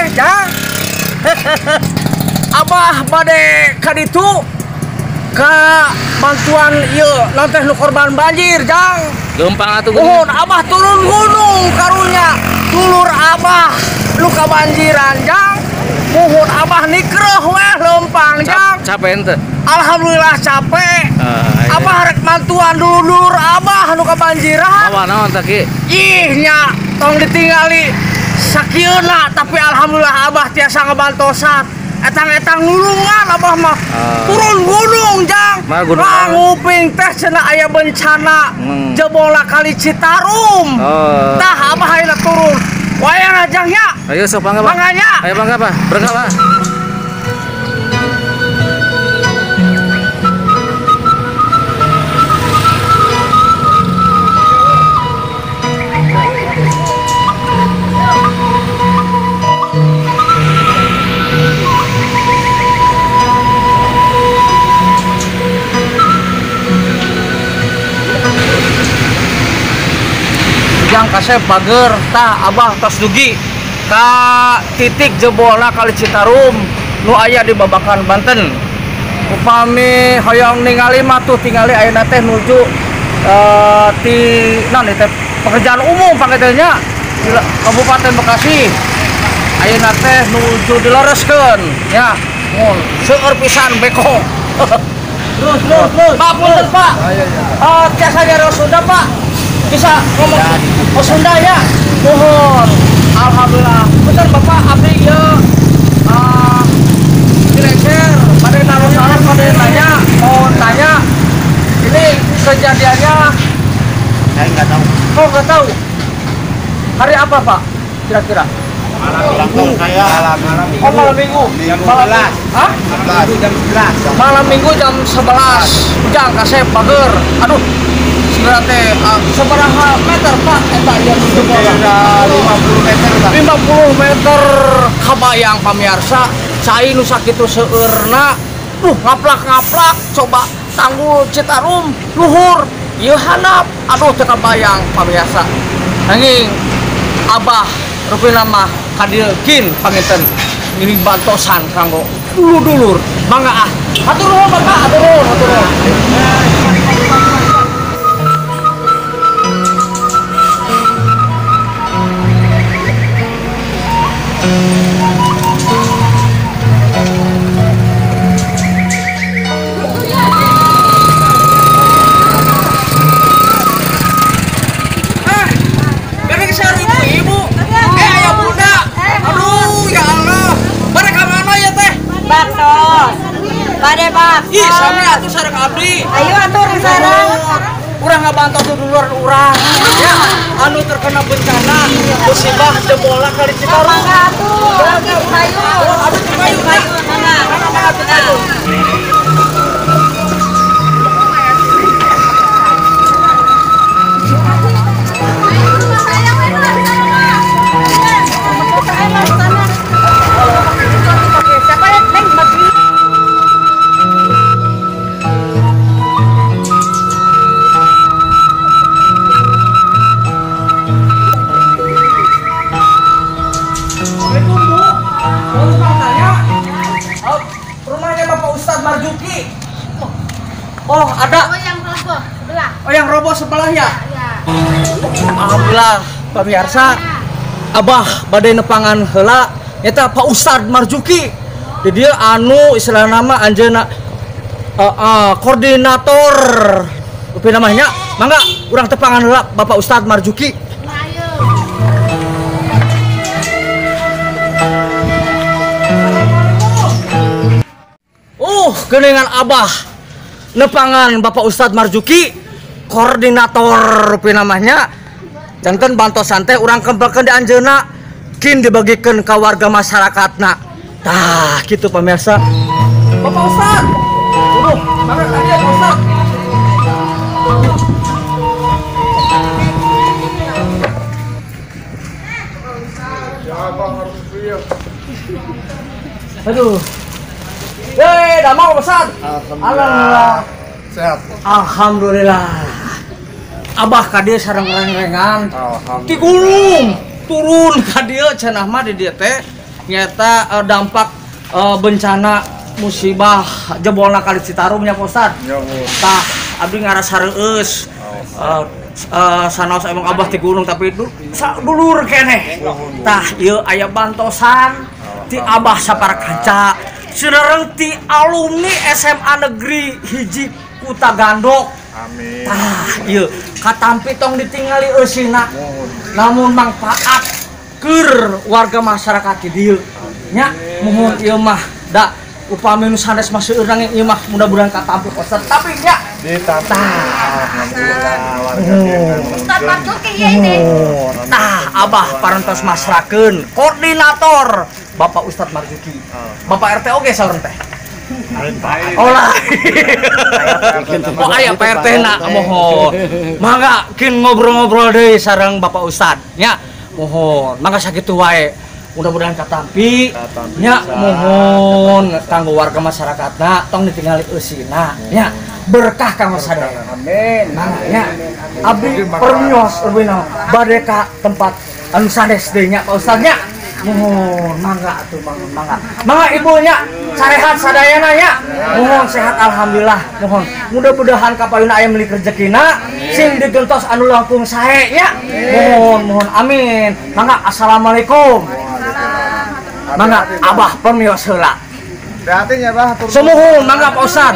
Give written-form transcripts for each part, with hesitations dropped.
teh jang. Abah bade ka ditu ka bantuan ieu naon teh nu korban banjir jang. Leumpang atuh. Muhun abah turun gunung karunya dulur abah nu kabanjiran jang. Muhun abah nikreuh weh leumpang jang. Capek henteu? Alhamdulillah capek. Abah rek bantuan dulur abah nu kabanjiran. Mawa naon tah Ki? Ih nya tong ditingali sakieuna tapi alhamdulillah abah tiasa ngabantosan. Etang-etang nulungan abah mah. Turun gunung jang. Nguping teh cenah aya bencana jebola kali Citarum. Tah abah ayeuna turun. Wayang jang nya. Ayo sok mangga Pak. Ayo mangga Pak. Berangkat Pak. Jang kasep bager tah abah tos dugi ka titik jebolna kali Citarum nu aya di Babakan Banten. Upami hoyong ningali mah tuh tingali ayeuna teh nuju ti naon teh pekerjaan umum panggilnya di Kabupaten Bekasi. Ayeuna teh nuju dilereskeun ya. Mun seueur pisan beko. Terus terus terus. Pak punten Pak. Tiasa nyarios Sunda Pak. Bisa ngomong oh Sunda ya? Mohon. Alhamdulillah. Bener Bapak abdi ieu dilecer bade naros salam bade nanya mau tanya ini kejadiannya saya nggak tahu. Oh nggak tahu. Hari apa Pak? Kira-kira? Malam minggu saya. Malam minggu. Oh malam minggu. Jam 11. Hah? Jam 11. Malam minggu jam 11. Ujang kasep bager. Aduh. Berarti sabaraha meter Pak eta ieu nu jebol? 50 meter Pak. 50 meter kabayang pamirsa, cai nu sakitu seueurna, ngaplak-ngaplak coba tanggul Citarum luhur, ieu handap. Aduh teu kabayang pamirsa. Nanging abah rupina mah ka dieu kin panginten ngiring bantosan kanggo dulur-dulur. Mangga ah. Hatur nuhun Bapak, hatur nuhun, hatur nuhun. Ih, sami atuh sareng abdi. Ayo atuh sareng. Urang ngabantos dulur urang. Ya, anu terkena bencana musibah jebola kali Citarum. Mangga atuh. Ayo. Aduh kayu. Mangga. Mangga kayu. Oh, ada. Oh, yang roboh sebelah. Oh, yang roboh sebelah ya? Ya. Alhamdulillah, pemirsa. Abah bade nepangan heula nyata Pak Ustad Marzuki. Di dia anu istilah nama anjeunna koordinator. Upi namanya, mangga urang tepangan heula Bapak Ustad Marzuki. Geuningan abah nepangan Bapak Ustadz Marzuki koordinator rupi namanya janten bantosan teh urang kempelkeun di anjeunna kin dibagikeun ka warga masyarakatna. Tah kitu pemirsa. Bapak Ustadz. Aduh, mangga ka dieu Ustadz. Aduh. Hei, damang Ustaz. Alhamdulillah. Sehat. Alhamdulillah. Abah ka dieu sareng reng-rengan. Ti gunung turun ka dieu cenah mah di dieu teh Nyata dampak bencana musibah jebolna kali Citarum nya Pak Ustad. Tah abdi ngarasa reueus. Sanaos emang abah ti gunung tapi dulur keneh. Tah ieu aya bantosan ti abah sapara kanca sareng ti alumni SMA Negeri 1 Kuta Gandok. Amin. Tah ieu katampi tong ditingali eusina. Namun mangfaat keur warga masyarakat di dieu. Nya muhun ieu mah da upami nu sanes mah seueur nanging ieu mah mudah-mudahan katampi Ustad tapi nya ditampi. Alhamdulillah warga Ustad Marzuki ieu ini. Tah abah parantos masrakeun koordinator Bapak Ustad Marzuki. Bapak RT oge saurang teh. Oh lah. Oh aya Pak RT na mohon. Mangga kin ngobrol-ngobrol deui sareng Bapak Ustad nya. Mohon mangga sakitu wae. Mudah-mudahan katampi nya mohon kanggo warga masyarakatna tong ditingali eusina nya. Berkah kanggo sadaya. Amin. Mangga nya. Abdi permios euweuh bade ka tempat anu sanes deui nya Pak Ustad nya. Mohon mangga atuh mangga. Mangga ibu nya sarehat sadayana nya. Mohon sehat alhamdulillah. Mohon mudah-mudahan kapayuna aya milik rezekina sing digentos anu langkung sae nya. Mohon mohon amin. Mangga assalamualaikum. Mangga abah pemios heula. Prihatin ya bah. Sumuhun mangga Pak Ustad.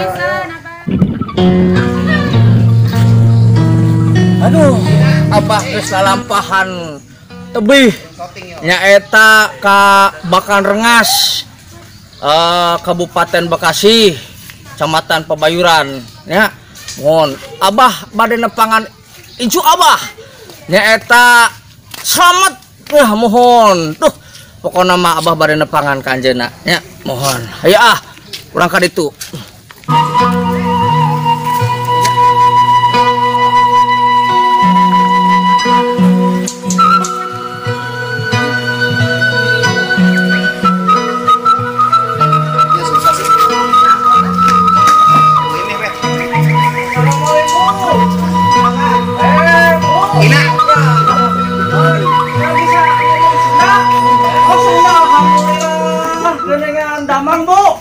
Aduh, abah geus lalampahan tebih nyaeta ka Bakan Rengas, Kabupaten Bekasi, Kecamatan Pebayuran nya. Mohon abah bade nepangan incu abah nyaeta slamet wah mohon. Duh, pokona mah abah bade nepangan ka anjeunna nya. Mohon. Hayu ah, urang ka ditu.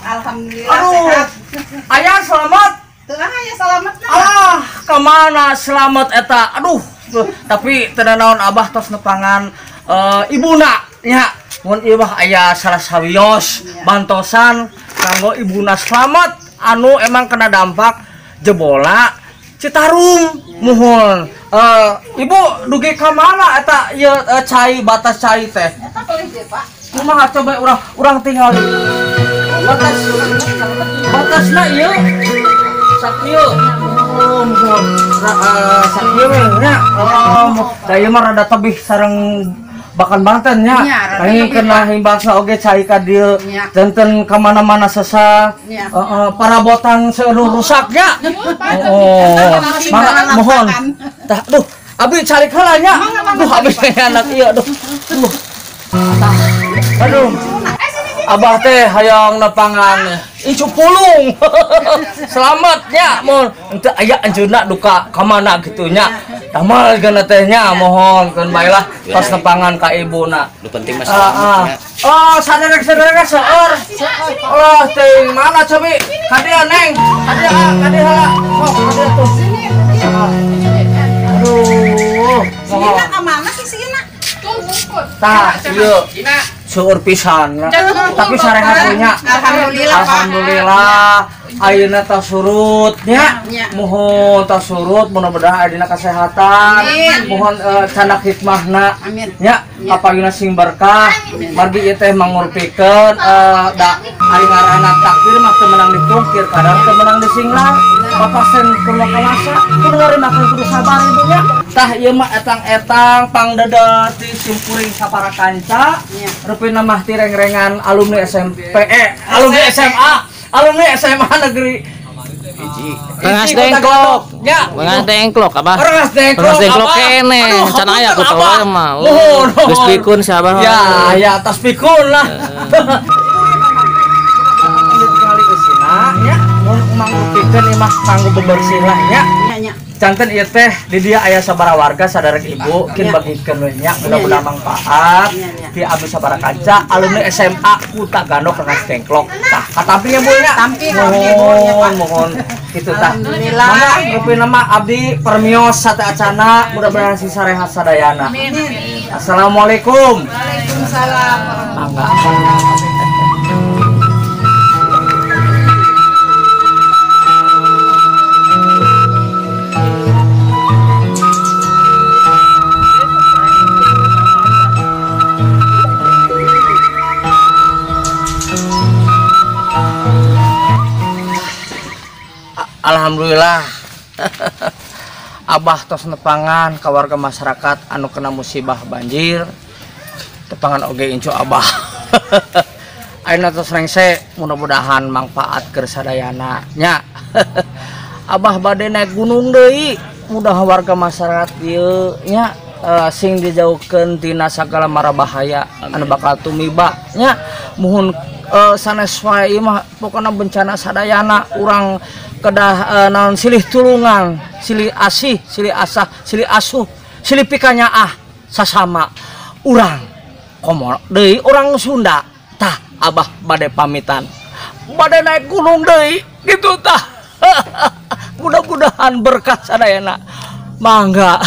Alhamdulillah. Ayah selamat. Ayah selamat. Ah, kemana selamat eta? Aduh, tapi teu naon abah tos nepangan ibuna nya. Mun ieu mah aya salah sawios bantosan kanggo ibuna selamat anu emang kena dampak jebola Citarum. Muhun. Ibu dugi ka mana eta ieu cai batas cai teh? Eta teuing teh, Pak. Kumaha coba urang tinggal batas batasna ieu sakieu muhun sakieu we nya. Da ieu mah rada tebih sareng Bakan Banten nya. Aing kena himbasna oge cai ka dieu janten ka mana-mana sesa parabotan seueur rusak nya. Oh, mangga mohon. Tah duh, abdi cari heula nya. Duh, abdi anak ieu duh. Duh. Tah. Aduh. Abah teh hayang nepangan incu pulung. Selamat nya mohon. Henteu aya anjeunna duka ka mana kitu nya. Tamal geuna teh nya mohon keun bae lah tos nepangan ka ibuna. Nu penting mah selamat nya. Oh, saderek-saderek seueur. Oh, teuing mana cobi? Ka dieu Neng. Ka dieu ka dieu heula. Oh, ka dieu tuh. Aduh. Sina ka mana sih sina? Tah, ieu. Seueur pisan. Tapi sarehat nya. Alhamdulillah. Alhamdulillah. Ayeuna tos surut nya. Mohon tos surut mudah-mudahan ayeuna kesehatan. Mohon candak hikmahna. Nya kapayuna sing berkah. Margi ieu teh mangurpikeun da ari ngaranna takdir mah teu meunang dipungkir, kadang teu meunang disinglar. Papasen kudu kalasa, kudu ngarimakeun kudu sabar ibu nya. Tah ieu mah etang-etang pangdede ti simkuring sapara kanca. Rupina mah ti rengrengan alumni SMP, alumni SMA, alumni SMA Negeri Rengas Dengklok. Ya, Rengas Dengklok abah. Rengas Dengklok. Rengas Dengklok kene. Can aya ku tau mah. Geus pikun si abah. Ya, ya tas pikun lah. Kali ke sina ya, mun mangrupikeun imah kanggo bebersih lah nya. Janten ieu teh di dia aya sabaraha warga sadarek ibu kin bagikeun we nya mudah-mudahan manfaat ti abdi sabaraha kanca alumni SMA Kuta Gandok Rengas Dengklok. Tah katampi nya Bu nya. Tampi abdi Bu nya Pak. Mohon kitu tah. Alhamdulillah. Mangga rupina mah abdi permios sate acana mudah-mudahan sing sarehat sadayana. Assalamualaikum. Waalaikumsalam. Mangga. Alhamdulillah. Abah tos nepangan ka warga masyarakat anu kena musibah banjir. Tepangan oge incu abah. Ayeuna tos rengse mudah-mudahan manfaat keur sadayana nya. Abah bade naik gunung deui, mudah warga masyarakat ieu nya sing dijauhkeun tina sagala mara bahaya anu bakal tumiba nya. Muhun sanes wae ieu mah pokona bencana sadayana urang kedah naon silih tulungan, silih asih, silih asah, silih asuh, silih pikanyaah sasama urang komo deui urang Sunda. Tah abah bade pamitan, bade naik gunung deui gitu tah. Mudah-mudahan berkah sadayana. Mangga.